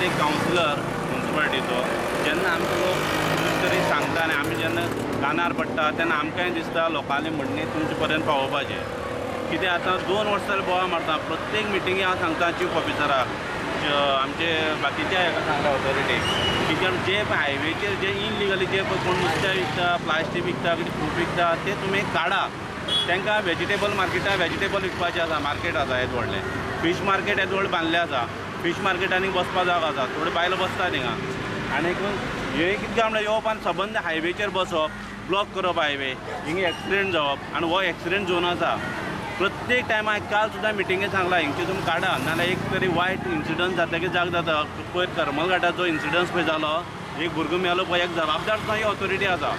प्रत्येक कावन्सिलर म्युन्सिपालिटीचो जेन्ना आमकां लोक तरी सांगता आनी आमी जेन्ना कानार पडटा तेन्ना आमकांय दिसता लोकांनी म्हणणें तुमचे पर्यंत पावोवपाचें. कित्याक आतां 2 वर्सां जालीं बोवाळ मारता, प्रत्येक मिटिंगे हांव सांगता चीफ ऑफिसराक, आमचे बाकीच्या हेका सांगता ऑथॉरिटीक, कित्याक जे हायवेचेर जे इनलिगली जे कोण नुस्तें विकता, प्लास्टीक विकता, कितें फ्रूट विकता ते तुमी काडा. तांकां वेजिटेबल मार्केटार वेजिटेबल विकपाचें आसा, मार्केट आसा येदें व्हडलें, फीश मार्केट येदें व्हडलें बांदलें आसा, फीश मार्केटांनी बसपा जागो आसा, थोड्यो बायलो बसता थिंगा. आनीक हें कितें काय म्हणल्यार येवप आनी सबंद हायवेचेर बसप, ब्लॉक करप हायवे, हिंगा एक्सिडेंट जावप आनी हो एक्सिडेंट झोन आसा. प्रत्येक टायमाक काल सुद्दां मिटिंगे सांगला हिंगचे तुमी काडा, नाजाल्यार एक तरी वायट इन्सिडंट जातकीर जाग जाता. पयर करमल घाटाचो इन्सिडंट पळय जालो, एक भुरगो मेलो पळय, एक जबाबदार सुद्दां ही ऑथॉरिटी आसा,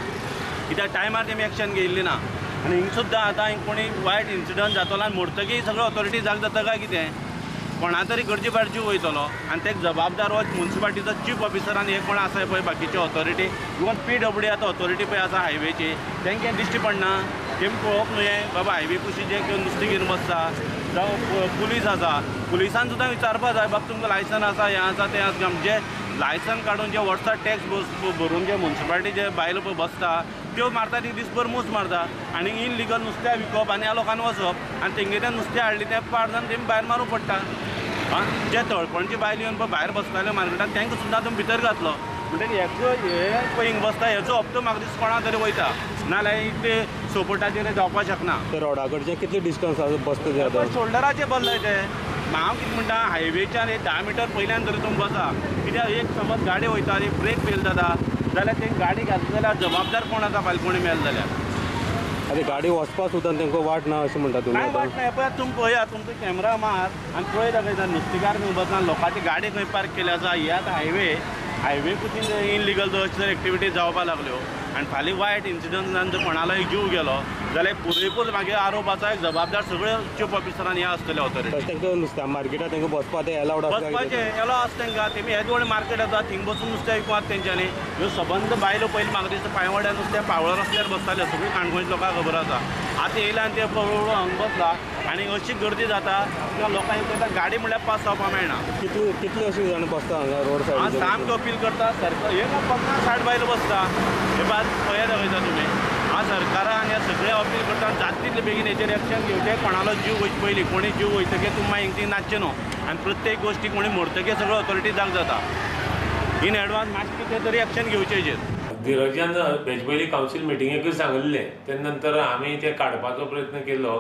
कित्याक टायमार तेमी एक्शन घेयल्ली ना. आनी हिंग सुद्दां आतां हिंग कोणी वायट इन्सिडंट जातलो आनी मरतकीर सगळी ऑथॉरिटी जाग जाता काय कितें, कोणा तरी गरजे भायर जीव वयतलो आनी ते जबाबदार हो म्युन्सिपालिटीचो चीफ ऑफिसर आनी हे कोण आसा पळय बाकीचे ऑथॉरिटी, इवन PWD आतां ऑथॉरिटी पळय आसा हायवेची, तांकां दिश्टी पडना, तेमी पळोवप न्हू हें बाबा हायवे कुशी जे नुस्तें घेवन बसता, जावं पुलीस आसा, पुलिसान सुद्दां विचारपा जाय बाबा तुमकां लायसन आसा, हें आसा तें आसा. जे लायसन काडून जे वर्सा टॅक्स भरून जे म्युन्सिपालिटी जे बायलो पळय बसता त्यो मारता, ती दिसभर मूस मारता आनी इनलिगल नुस्त्या विकप आनी ह्या लोकांनी वचप आनी तेंगे तें नुस्तें हाडलें तें पाड जावन तेमी भायर मारूंक पडटा. आं, जे तळपणची बायल येवन पळय भायर बसताल्यो मार्केटान तांकां सुद्दां तुमी भितर घातलो म्हणटकीर हेचो हे पळय हिंग बसता हेचो हप्तो म्हाका दिसता कोणा तरी वयता, नाजाल्यार इतले सपोर्टाचेर जावपाक शकना. ते रोडा कडचे कितले डिस्टन्स आसा बसता ते आतां शोल्डराचेर बसलाय ते. हांव कितें म्हणटा, हायवेच्यान एक 10 मिटर पयल्यान तरी तुमी बसा, कित्याक एक समज गाडी वयता एक ब्रेक फेल जाता जाल्यार ते गाडी घातली जाल्यार जबाबदार कोण आसा फाल्यां कोणी मेल जाल्यार. आतां गाडी वचपाक सुद्दां तांकां वाट ना अशें म्हणटा तुमी? कांय वाट ना. पळय तुमी पळया, तुमचो कॅमेरा मार आनी पळय दाखयता नुस्तेकार खंय बसना, लोकांची गाडी खंय पार्क केली आसा. ही आतां हायवे कुशीन इनलिगल जर एक्टिविटी जावपाक लागल्यो आनी फाल्यां वायट इन्सिडंट जावन जर कोणालो एक जीव गेलो जाल्यार पुरेपूर मागीर आरोप आसा, एक जबाबदार सगळे चीफ ऑफिसरान हे आसतले ऑथॉरिटी. तांकां नुस्त्या मार्केटात तांकां बसपाक ते एलावड आसता, बसपाचें एलाव आसा तांकां, तेमी हेच व्हडलें मार्केट आसा थिंग बसून नुस्तें विकपाक तेंच्यांनी. ह्यो सबंद बायलो पयलीं म्हाका दिसता पांयवाड्यार नुस्तें पावळ रस्त्यार बसताल्यो, सगळीं काणकोणच्या लोकांक खबर आसा. आतां येयला आनी ते हळू हांगा बसला आनी अशी गर्दी जाता किंवा लोकांक गाडी म्हणल्यार पास जावपाक मेळना. कितले अशी जाण बसता हांगा रोड सायड? हांव सामको अपील करता सरकार, हे 50-60 बायलो बसता हे बाद पळया दाखयता तुमी. हांव सरकारान आनी सगळें अपील करता जाता तितले बेगीन हेचेर एक्शन घेवचें, कोणालो जीव वयचे पयलीं, कोणी जीव वयतकीर तुमी मागीर ती नाचचें न्हू. आनी प्रत्येक गोश्टी कोणी मरतकीर सगळ्यो ऑथॉरिटी जाग जाता, इन एडवान्स मातशें कितें तरी एक्शन घेवचें हेचेर. धीरजान हेजे पयलीं कावन्सील मिटिंगेकूय सांगिल्लें, तेन्ना नंतर आमी तें काडपाचो प्रयत्न केलो,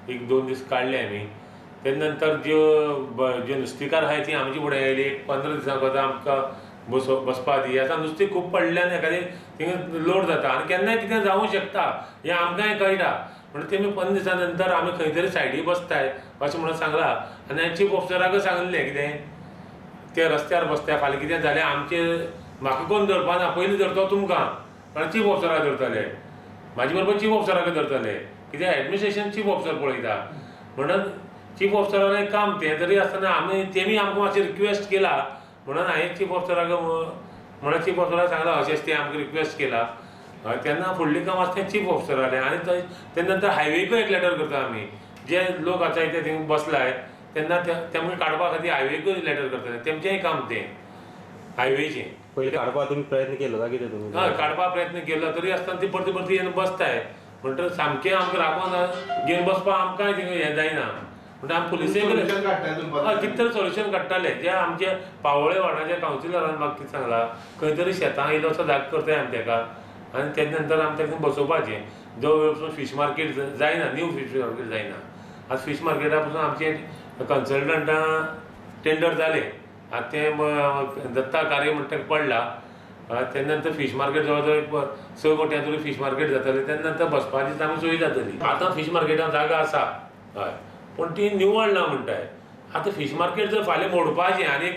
1-2 दीस काडले आमी. तेन्ना नंतर ज्यो नुस्तेकार आहाय ती आमचे फुडें आयली, एक 15 दिसां वता आमकां बसपा दी. आतां नुस्तें खूब पडल्यान एखादें थिंगा लोड जाता आनी केन्नाय कितें जावूं शकता हें आमकांय कळटा. म्हणून तेमी 15 दिसां नंतर आमी खंय तरी सायडी बसताय अशें म्हणून सांगलां आनी हांवें चीफ ऑफिसराकूय सांगिल्लें कितें ते रस्त्यार बसता फाल्यां कितें जालें आमचेर म्हाका कोण धरपा ना, पयलीं धरतो तुमकां, कारण चीफ ऑफिसराक धरतले, म्हाजे बरोबर चीफ ऑफिसराक धरतले, कित्याक एडमिनिस्ट्रेशन चीफ ऑफिसर पळयता. म्हणून चीफ ऑफिसरालें काम तें तरी आसतना आमी तेमी आमकां मातशें रिक्वेस्ट केला म्हणून हांवें चीफ ऑफिसराक म्हणून चीफ ऑफिसराक सांगलां अशेंच तें आमकां रिक्वेस्ट केला. तेन्ना फुडलें काम आसा तें चीफ ऑफिसरालें. आनी तेन्ना नंतर हायवेकूय एक लेटर करता आमी, जे लोक आसाय ते थिंग बसलाय तेन्ना तेमकां काडपा खातीर हायवेकूय लेटर करतले, तेमचेंय काम तें हायवेचें. पयलीं काडपाक तुमी प्रयत्न केलो काय कितें तुमी? हय, काडपाक प्रयत्न केलो तरी आसतना ती परती परती येवन बसताय, म्हणटकीर सामकें आमकां राखून घेवन बसपाक आमकांय थिंगा हें जायना. म्हणटा आमी पुलिसेक कितें तरी सोल्युशन काडटाले. जे आमचे पावळे वार्डाच्या कावन्सिलरान म्हाका कितें सांगलां, खंय तरी शेतां इल्लो असो जागो करताय आमी तेका आनी तेजे नंतर आमी तेका बसोवपाचें. जो वेळ पसून फीश मार्केट जायना, न्यू फीश मार्केट जायना, आतां फीश मार्केटा पसून आमचे कन्सल्टंटां टेंडर जालें, आतां तें दत्ता कार्य म्हणटा तेका पडला. तेन्ना नंतर फीश मार्केट जवळ जवळ 6 कोट्यां तरी फीश मार्केट जातलें, तेन्ना नंतर बसपाची आमकां सोय जातली. आतां फीश मार्केटान जागा आसा हय, पूण ती निवळ ना म्हणटाय. आतां फीश मार्केट जर फाल्यां मोडपाचें आनी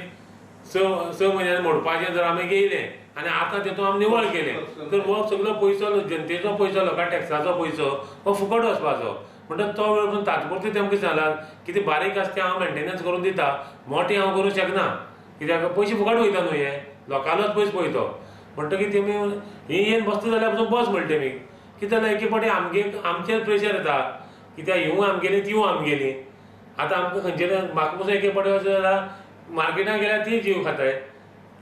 6 म्हयन्यांनी मोडपाचें जर आमी गेयलें आनी आतां तेतून आमी निवळ केलें तर हो सगळो पयसो जनतेचो पयसो, लोकां टॅक्साचो पयसो हो फुकट वचपाचो. म्हणटा तो वेळ पूण तात्पुरतें तेमकां सांगलां कितें बारीक आसा तें हांव मेंटेनन्स करून दिता, मोटें हांव करूंक शकना कित्याक पयशे फुकट वयता न्हू, हे लोकांलोच पयस पळयतो. म्हणटकीर तेमी ही येवन बसता जाल्यार पसून बस म्हणटा तेमी, कितें जाल्यार एके फावटी आमगे आमचेर प्रेशर येता कित्याक हिवूय आमगेली तिवूय आमगेली. आतां आमकां खंयचे म्हाका पसून एके फावटी अशें जालां मार्केटान गेल्यार ती जीव खाताय,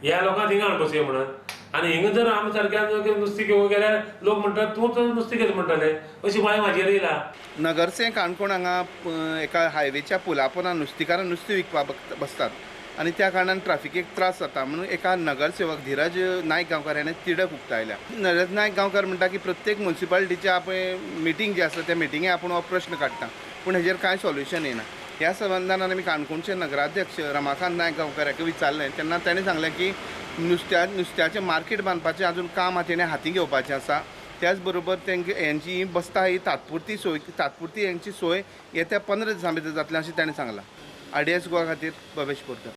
ह्या लोकांक थिंगा हाडून बसया म्हणून. आनी हिंगा जर आमी सारक्या नुस्तें घेवंक गेल्यार लोक म्हणटात तूं तर नुस्तें घेता म्हणटाले, अशी बांय म्हाजेर येयला. नगरसें काणकोण हांगा एका हायवेच्या पुला पोंदा नुस्तेकारां नुस्तें विकपाक बसतात आनी त्या कारणान ट्राफिकेक त्रास जाता म्हणून एका नगरसेवक धीरज नायक गांवकार हाणें तिडक उक्तायल्या. धीरज नायक गांवकार म्हणटा की प्रत्येक मुन्सिपालिटीच्या पळय मिटींग जी आसा त्या मिटिंगे आपूण हो प्रश्न काडटा, पूण हेजेर कांय सोल्युशन येना. ह्या संबंदान आमी काणकोणचे नगराध्यक्ष रमाकांत नायक गांवकार हाका विचारलें तेन्ना ताणें सांगलें की नुस्त्याचें मार्केट बांदपाचें आजून काम आहा, तेणें हाती घेवपाचें आसा. त्याच बरोबर तेंकां हेंची ही बसता ही तात्पुरती सोय, तात्पुरती हेंची सोय येत्या 15 दिसां भितर जातली अशें ताणें सांगलां. आरडीएस गोवा खातीर भवेश बोरकर.